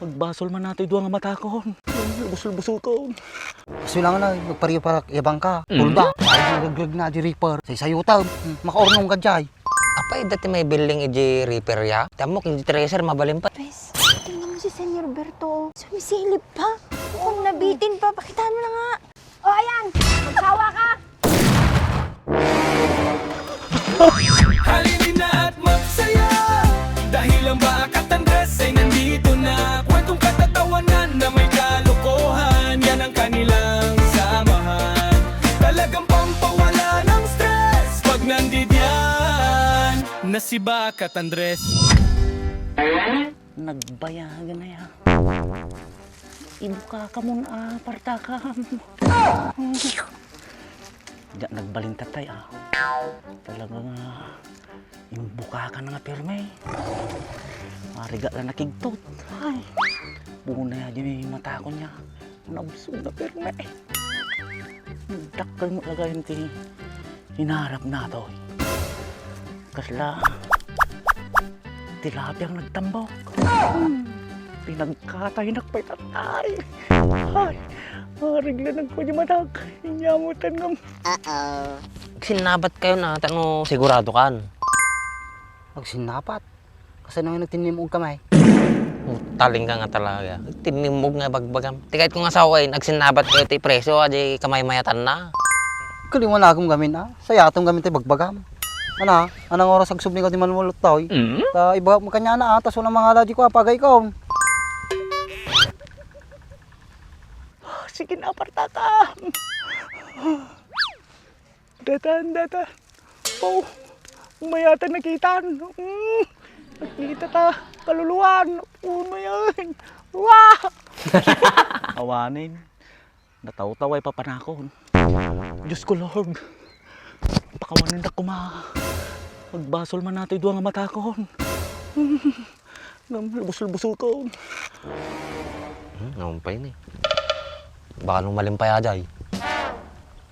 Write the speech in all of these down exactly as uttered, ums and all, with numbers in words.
Magbasol man natoy dua nga matakon. Busol-busolkon. Kastoy lang na, nagpariparak iya bangka. Mm. Tulda. Ay, regreg na di reaper. Saysayutem. Hmm, makaurnong ka jay. Apay, dati may building iji reaper ya? Ti ammok, iji treasure, mabalin pa. Pwes, tingnan mo si Senyor Berto. Sumisilip pa. Mukhang nabitin pa. Pakitaan mo na nga. O, ayan! Magsawa ka! Halina at magsaya dahil ang Bakat Andres ay nandito na. Kwentong katatawanan na may kalokohan, yan ang kanilang samahan. Talagang pampawala ng stress pag nandidiyan na si Bakat Andres. Nagbayagan na ya. Ibuka ka muna, ah, partakam. Diyan nagbalintatay, ah. Talaga nga, imbuka ka na nga pirme. Mariga lang nakigtot. Ay, bunay aja may matakon niya. Nabsog na pirme. Dakkel mo talaga yung ti-, hinarap natoy. Kasla, tilapia ang nagtambok. Hmm. Pinagkataynak pay tatay. Ay, arigla nagkunya matak. Inyamutan ngam. Uh-oh. Sinnabat kayo na, tano sigurado kan? Agsinnabat? Kasano nga nagtinimog ka, may? Utaling ka nga talaga. Tinimog nga bagbagam. Ti kayat ko nga sawen, agsinnabat kayo ti preso, adi kamaymayatan na. Kaliwan agum gamin, ah. Sayatom gamin ti bagbagam. Ana, anang oras agsubli ka di manulot, toy? Mm? Ta, iba mo kanya na, ah. Tas wala mangala di ko, ah, pagay ko. Sige na, aparta ka. Datan, datan. Oh, umayatan nakitan. Mm, nakita ta, kaluluan. Uno yan. Wah! Awanen, natawtaw ay papanakon. Diyos ko, Lord. Pakawanan da kuma. Magbasol man nato dua nga matakon. Ngem, busol-busol ko. Hmm, naumpay ni. Baka nung malimpay ajay.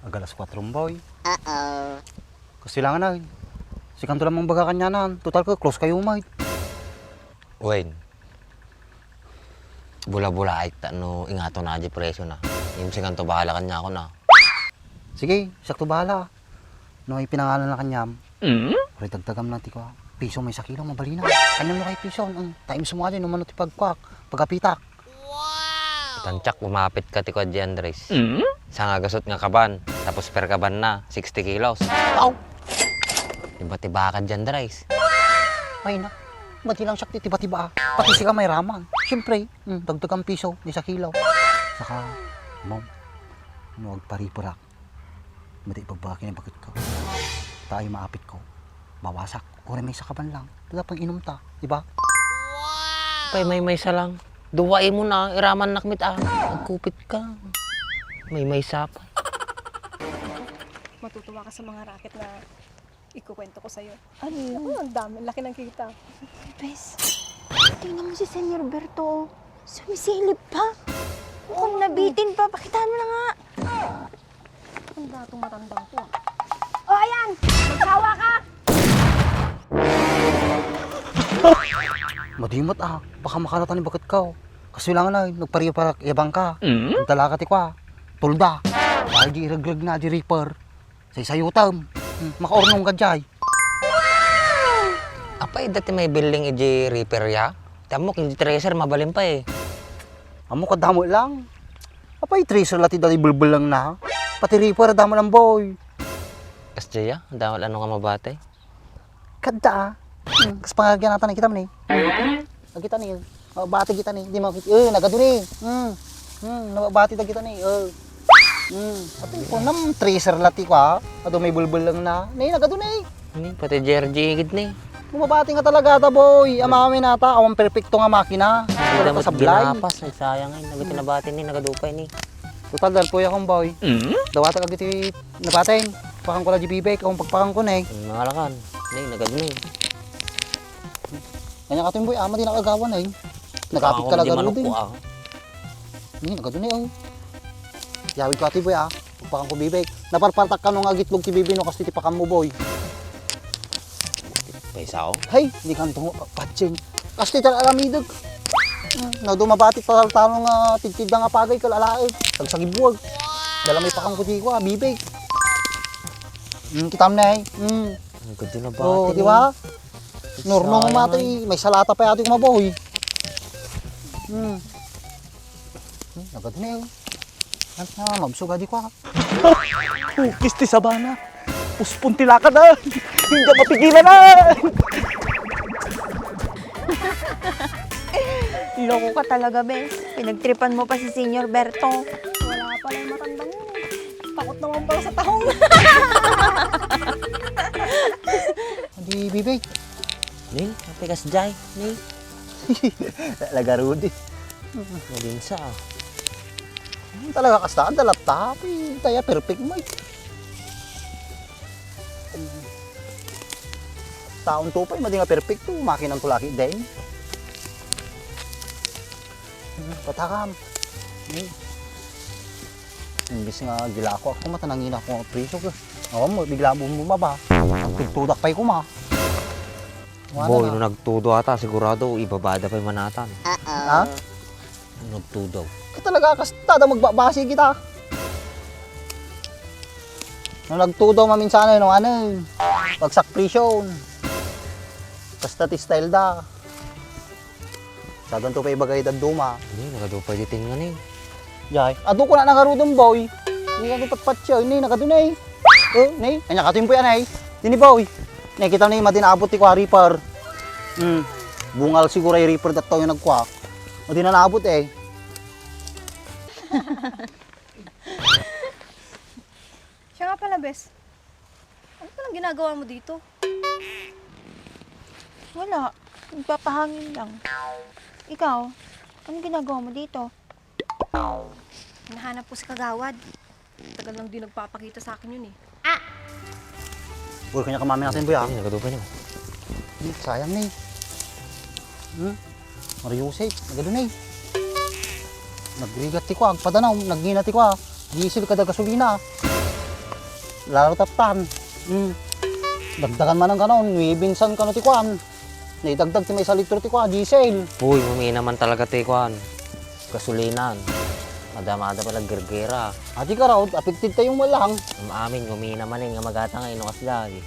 Agalas kuwatro, boy. Uh-oh. Kastilangan na, eh. Sikanto lamang baga kanyanan. Total ko, close kayo, mate. Wayne, bula-bula ay ta no ingato na di presyo na. Yung sikanto bahala kanya ako na. Sige, sakto bahala. No, ipinangalan na kanyam. Mm? Uray dagdagam na ti kua. Piso may sakilo, mabalina. Kanyam no kay piso, ang times mo adi, no mano ti pagkuak, pagapitak. Wow! Tantiak, umapit ka ti kua di Andres. Mm? Sa nga gasot nga kaban, tapos per kaban na, sixty kilos. Aw! Tiba-tiba ka di Andres. Ay na, mati lang siya ti tiba-tiba. Pati sika may raman. Siyempre, mm, dagdagang piso, may sakilo. Saka, mom, no agpariperak. Madi ibagbaga ken ni baketko. Ta ay maapitko, mawasak. Uray maysa ka man lang. Dagiti panginumta, di ba? Pay maymaysa lang. Dua imo na, iramannak met a. Agkupit ka. Maymaysa pa. Matutuwa ka sa mga raket na ikukwento ko sa'yo. Ano yun? Naku, ang dami. Laki ng kita. Bes, tingnan mo si Senyor Berto. Sumisilip pa. Mukhang nabitin pa. Pakitaan mo na nga. Ang datong matandang to, ah. O, ayan! Magsawa ka! Madimot, ah. Baka makalatan ni baketko. Kastoy lang na, nagpariparak iya bangka. Mm? Ang talaka ti kua. Tulda. Ay, di iregreg na, di reaper. Saysayutem. Hmm, makaurnong ka jay. Apay, dati may building iji reaper ya? Ti ammok, iji treasure, mabalin pa eh. Ammok, kadamo lang. Apay, treasure la ti dati bulbuleng na. Pati reaper, damo lang, boy. Kas jay ya, damo lang nga mabati. Kadda, ah. Hmm, kas pangagian natan, kita man eh. Agita ni, mabati kita ni, di makit-, eh, nagadu ni. Hmm. Hmm, nabati ta kita ni. Eh. Hmm. Ati ko nam tracer lati ko, ah. Adu may bulbul lang na. Ni, nagadu ni. Ni, pati Jerry gid ni. Bumabati nga talaga ta, boy. Amami nata, awan perpekto nga makina. Ay, dapat sablay. Ginapas, ay sayang ay. Nagiti nabati ni, nagadupay ni. Total, dal po yakong boy. Mm? Dawata kagiti nabatin. Pakang ko la di bibek, akong pagpakang ko na eh. Ang nangalakan. Ni, nagadu ni. Kanya ka, Timboy, ama, di nakagawan, eh. Nagapit ka lang, di manok ko, ah. Ni, nagadu ni, oh. Yawid ko, Ate Boy, ah. Pakang ko, bibig. Naparpartak ka nung agitlog ti bibi, no, kas ti pakam mo, boy. Paisaw? Hey, di ka nito, patsing. Kas ti tal alamidog. Hmm, no, dumabati ta taltalon nga tidtidda nga pagay kel alaen. Tagsagibuag. Dala may pakang kuti ko, ah, bibig. Hmm, kitam na, eh. Hmm. Ang ganda na ba? Oo, di ba? Nurno mo mato, eh. May salata pa yati kumaboy. Hmm. Hmm, agad na, eh. Ano na, mabsog, adi ko, ah. Ukis ti sabana. Puspon ti lakad, ah. Hindi mapigilan, ah. Loko ka talaga, bes. Pinagtripan mo pa si Senior Berto. Wala pa lang matandang yun, eh. Takot naman pala sa tahong. Adi, bibig. Ning, ate kas jay, ning. Talaga, Rudy. Nabinsa, ah. Talaga, kasta, ang dalata, pi, taya, perfect mo, eh. Taon to pa, eh, madi nga perfect to, makinan to lagi din. Patakam. Eh. Imbis nga gilako ako, matanangin ako nga presyo ko. Awan mo, bigla mo bumaba. Ang pigtudak pa'y kuma. Wala Boy, na. No nagtudo ata, sigurado, ibabada pa'y manatan. Ha? No nagtudo. Ka talaga, kasta da magbabasi kita. No nagtudo, maminsan, no, ano, pagsak presyo. Kasta ti style da. Saganto pay ibagay dadduma. Ni, nagadu pay ti tinga ni. Jay, adu ko na nangarudom, boy. Ni, adu patpatyo, ni, nagadu na, eh. Oh, ni, anya katimpo yan, eh. Dini, boy. Ni, kita ni, madi naabot ti kua, reaper. Hmm. Bungal siguro ay reaper datto yung nagkua. Madi na naabot, eh. Siya nga pala, bes. Ano palang ginagawa mo dito? Wala. Nagpapahangin lang. Ikaw, anong ginagawa mo dito? Hinahanap ko si Kagawad. Tagal nang di nagpapakita sa akin yun eh. Uy, kanya kamami natin, boy, ah. Ay, nagadu pa niya. Hmm, sayang ni. Hmm? Mariusay, nagadu na eh. Nagrigat ti kua, agpadanaw, nagngina ti kua. Diesel kada gasolina. Lalo taptan. Hmm. Dagdagan man ang kanon, nuwebinsan kano ti kuan. Naidagdag ti maysa litro ti kua, diesel. Uy, uminaman talaga ti kuan. Gasolinan. Madamada pala gergera. Adi ka raw, affected tayo mo lang. Am-amin, uminaman eh, nga magata nga ino kasla, eh.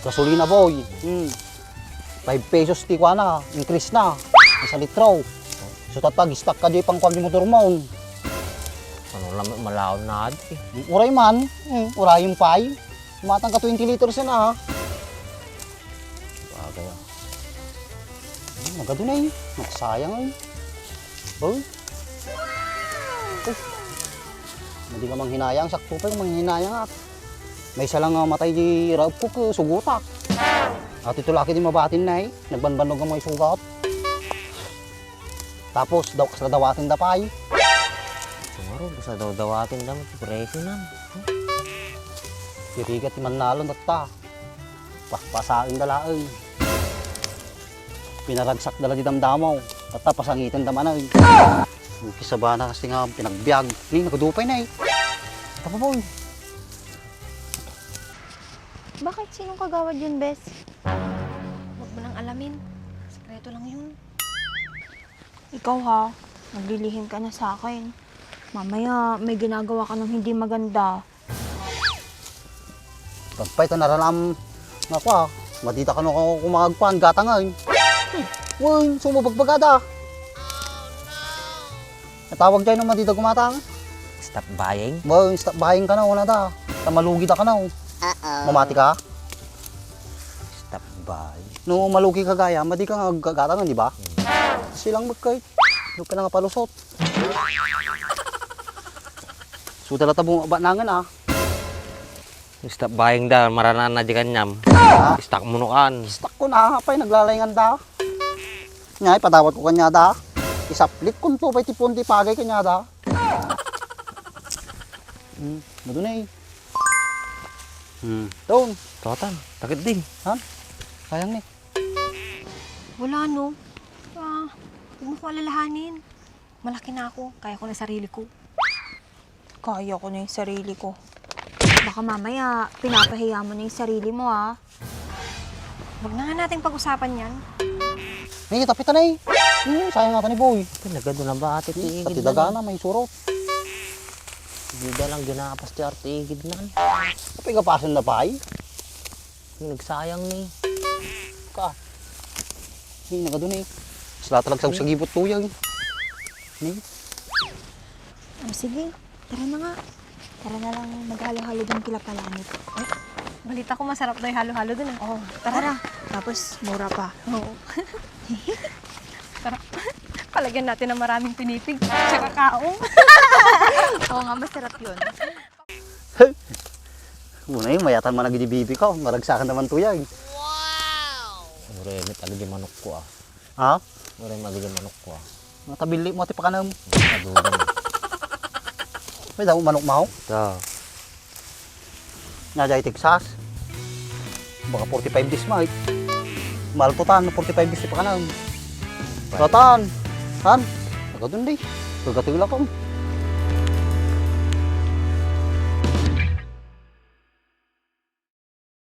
Gasolina, boy. Hmm. Five pesos ti kuana, increase na. Isa litro. So, tatag, stuck ka di pangkuan di motor mo. Ano lang, malaon na adi. Uray man, hmm, uray yung pay. Matang ka twenty liters na, ha? Bagay, ah. Hmm, nagadu na eh. Nagsayang, eh. Oh. Oh. Madi nga manghinayang, sakto pa yung manghinayang, ah. May isa lang nga matay di raop ko, ko, sugutak. At ito laki di mabatin na, eh. Nagbanbanog ang mga sugat. Tapos, daw, kasla dawatin da pay. Siguro, basta daw dawatin da, presyo na. Irigat ti mannalon, tatta. Paspasain da laeng. Pinaragsak da la di damdamaw. Tatta, pasangiten da manen. Ang kisabana kasi nga pinagbiag. Ni, nagudupay na eh. Tapaboy. Bakit? Sinong kagawad yun, bes? Huwag mo nang alamin. Sikreto lang yun. Ikaw ha, naglilihim ka na sa akin. Mamaya may ginagawa ka ng hindi maganda. Pagpay ta naralam nga kwa, madita kano ako kumagkuan, gatangan. Wen, sumubagbaga da. Natawag dyan no madita gumatang. Stop buying? Wen, stop buying kano, wala da. Ta malugi da kano. Mamati ka? Stop buying. No malugi ka gaya, madi ka nga gatangan, di ba? Hmm. Silang magkay. No ka na nga palusot. Suda la ta bumaba nangen, ah. Stop buying da, marana na di kanyam. Ah? Stock mo no kan. Stock ko na, apay, naglalaingan da. Nya, ipatawad ko kanya da. Isaplit ko to, pay tipon di pagay kanya da. Hmm, madunay. Hmm, taon. Tuatan, takit din. Ha? Sayang ni. Wala, no? Ah, huwag mo ko alalahanin. Malaki na ako. Kaya ko na sarili ko. Kaya ko na yung sarili ko. Baka mamaya, pinapahiya mo na yung sarili mo, ah. Huwag na nga nating pag-usapan yan. Ni, tapita na eh. Hmm, sayang nga ni boy. Nagadu na ba ati ti igid na? Pati dagana, may surot. Dida lang ginapas ti arti igid na. Apay gapasen na pay? Nagsayang ni. Ka. Ni, nagadu ni. Sila talaga sa sagibot tuyang. Ni? Oh, sige. Tara na nga. Tara na lang maghalo-halo dun kila Palangit. Ay, balita ko masarap daw yung halo-halo dun eh. Oh, tara. Tara. Tapos, mura pa. Oo. Sarap. Palagyan natin ng maraming pinipig. Tsaka kaong. Oo nga, masarap yun. Muna yung mayatan man agidi bibi ka. Maragsakan naman tuya eh. Uray, met agidi manok ko ah. Ha? Uray, met agidi manok ko ah. Matabili mo ti pakanam. Adugan. May daw manok mo? Ito. Na dyan, Texas. Baka forty-five days, mate. Mahal to tan, forty-five days ti pakanam. Katan. Tan. Taga dun, di. Taga tula ko.